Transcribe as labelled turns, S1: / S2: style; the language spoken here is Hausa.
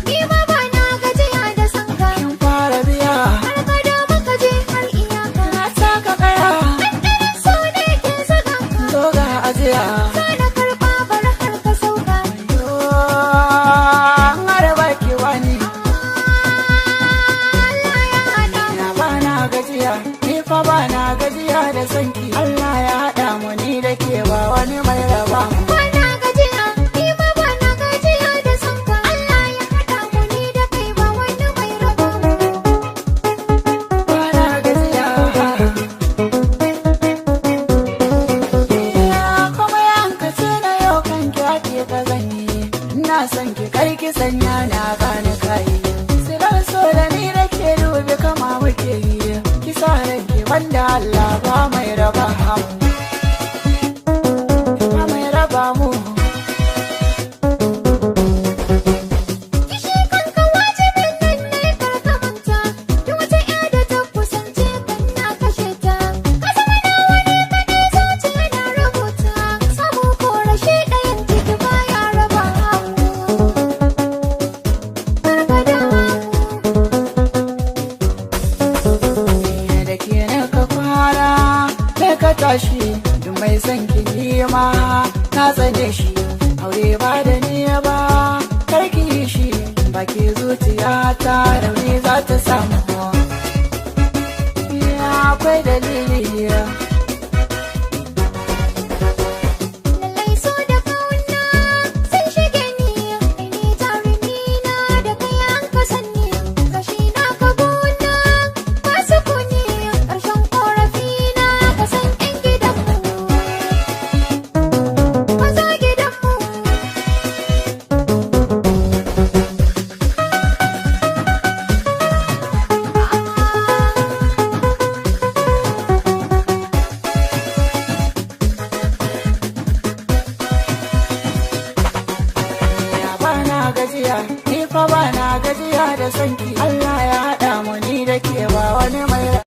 S1: Ni ma ba na gajiya da son ka.
S2: Kin fara biya.
S1: Har gado muka je har iyaka.
S2: Na saka kaya.
S1: Ɗanɗanon so ne ke zuga ka.
S2: Zo ga ajiya.
S1: Zo na karɓa bar har ka sauka.
S2: Yo, har baki wani.
S1: Allah ya haɗa mu.
S2: Na ba na gajiya, ni fa ba na gajiya da sanki. Allah ya haɗa mu ni da ke ba wani mai raba mu.
S1: Ba na gajiya, ni ma ba na gajiya da son ka. Allah ya haɗa mu ni da kai ba wani mai raba mu.
S2: Ba na gajiya. Ya kuma yanka ce na yau kan ki ake ka zanyi. Ina son ki kar ki sanya na gane kai. Silar so da ni da ke dubi kama muke yi. Ki sa ranki wanda Allah ba mai raba mu. Ba mai raba mu.
S1: Kishi kanka wajibin nan ne kar ka manta. Duk wata ƴa da ta kusance kan na kashe ta. Ka zama nawa ne kaɗai zuciya na rubuta. Samu ko rashi ɗayan ciki baya raba mu. Kar ka damu.
S2: Da ke na ka kwana da ka tashi duk mai son ki ma na tsane shi aure ba da ni ba karki yi shi baki zuciya ta rauni za ta samu. Ya akwai dalili.
S1: Lallai so da kauna sun shige ni, kai ne jarumi na da kai an ka sanni, rashi na ka gona ba sukuni, ƙarshen ƙorafi na ka san ƴan gidanmu. Ka zo gidanmu.
S2: Ya ba na gajiya, ni fa ba na gajiya da sanki. Allah